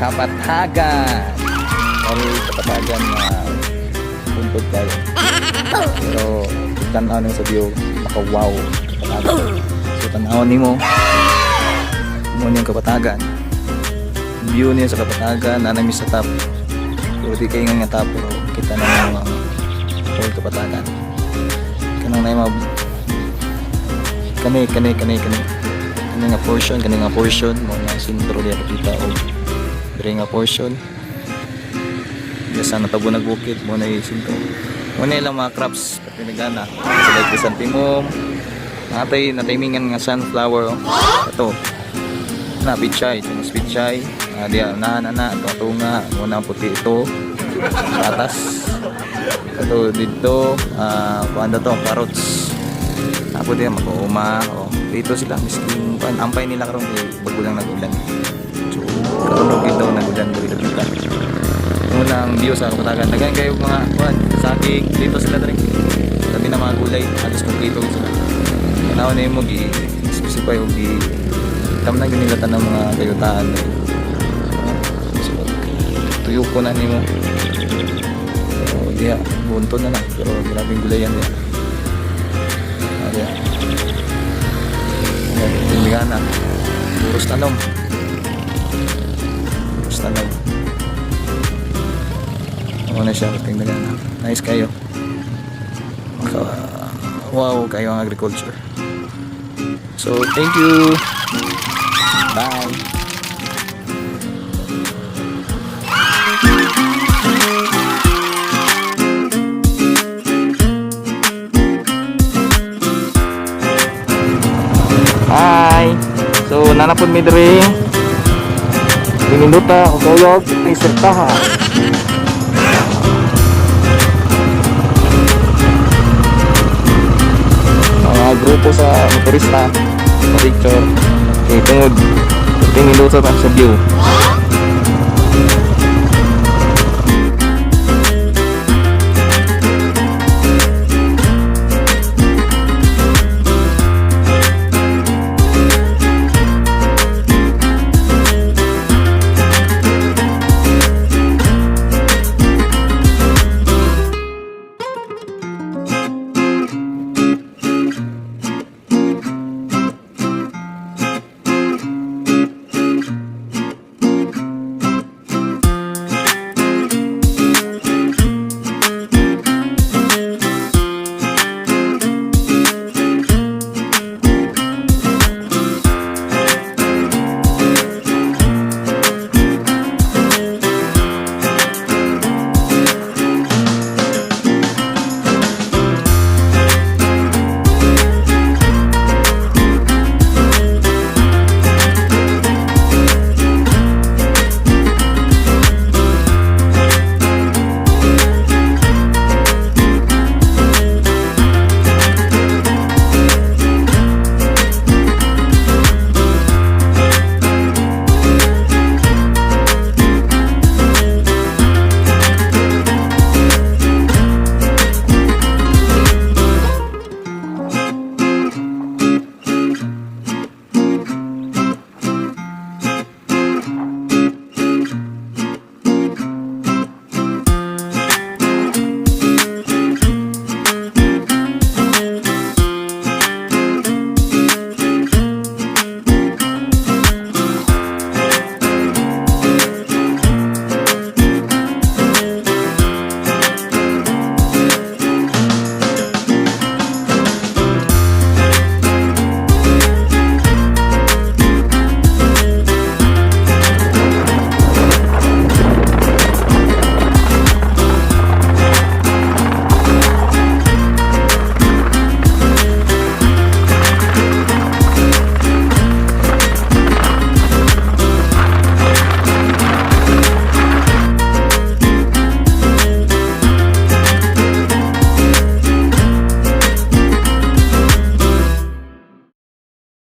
Kapatagan. Sorry, Kapatagan nga puntod kayo. Pero tanaw nimo sa view, maka wow Kapatagan. So tanaw nimo mo niyang Kapatagan. View niya sa Kapatagan, naa mi sa top. Pero di kayo nga top, pero kita na ang whole Kapatagan. Kanang na mga kani kani kani kani kani nga portion, kani nga portion mo na sentro diya kita og diri nga portion. Diya sa natabo nagbukid mo na yung sentro. Mo na ilang mga crops pati nagana. Sa like chrysanthemum, natay nataymingan nga sunflower, oh. Ito. Na pichay, ito mas pichay. Ah, diya na na na ito tunga mo na puti ito. Sa atas. Ito dito, ah, kuan to, carrots. Apo diya mag-uuma, oh. Dito sila miskin kuan ampay nila karon kay bago lang nag-ulan. So karon og daw nag-ulan diri dapita. Unang view sa Kapatagan. Daghan kayo mga kuan, saging dito sila diri. Labi na mga gulay, halos kompleto sila. Tanaw na mo gi specify og gi tamnan gyud nila tanang mga kayutaan. So, tuyo ko na nimo. So, diha, bunto na lang. Pero grabing gulayan diha. Ah, diha. Ayan, tindigana. Puros tanom. Puros tanom. Ano na siya, tindigana. Nice kayo. Maka, wow kayo ang agriculture. So, thank you. Bye. Hi. So, naa na pod mi diri. Gininduta og kuyog ay sertaha. Mga grupo sa motorista sa picture. Okay, tungod tininduta ta sa view.